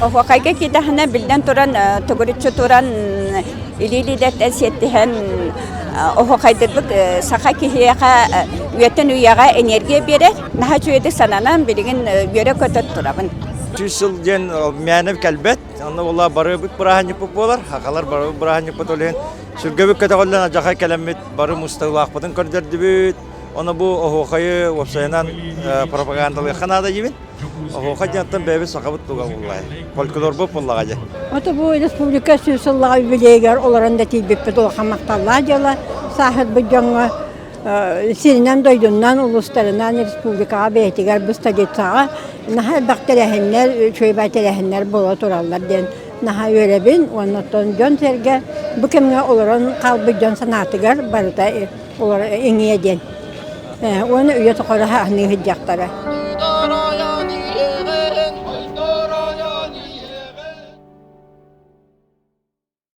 Оһуохайга киирдэххинэ, биллэн туран, төгүрүччү туран, илии-илиилэртэн сиэттиһэн оһуохайдырбыт саха киһиэхэ үйэттэн үйэҕэ энергия биэрэр. Наһаа үчүгэйдик сананан, билигин үөрэ-көтө турабын. Сүүс сыл диэн мээнэ кэлбэт. Онно буолла барыбыт бырааһынньыкпыт буолар. Хахалар барыбыт бырааһынньыкпыт ол иһин сүргэбит көтөҕүллэн адьаха кэлэммит бары мусталаахпытын көрдөрдүбүт. Ону бу оһуохайы уопсайынан пропагандалыахха наада диибин. Оһуохай диэн бэйэбит сахабыт туга буллай. Фольклорбут буллаҕа дьэ. Ото бу республика сүүс сыллаах юбилейыгар олорон да тиийбиппит улахан махталлаах дьыала. Сааһырбыт дьоҥҥо сиринэн дойдунан, улуустарынан республикаҕа бэйэтигэр бу столицаҕа наһаа элбэх тэрээһиннэр, үчүгэй тэрээһиннэр буола тураллар диэн наһаа үөрэбин. Уонна оттон дьон-сэргэ бу кэмҥэ олорон хаалбыт дьон санаатыгар барыта олор иҥиэ диэн. Уонна үйэ тухары аһыныы сылдьахтара.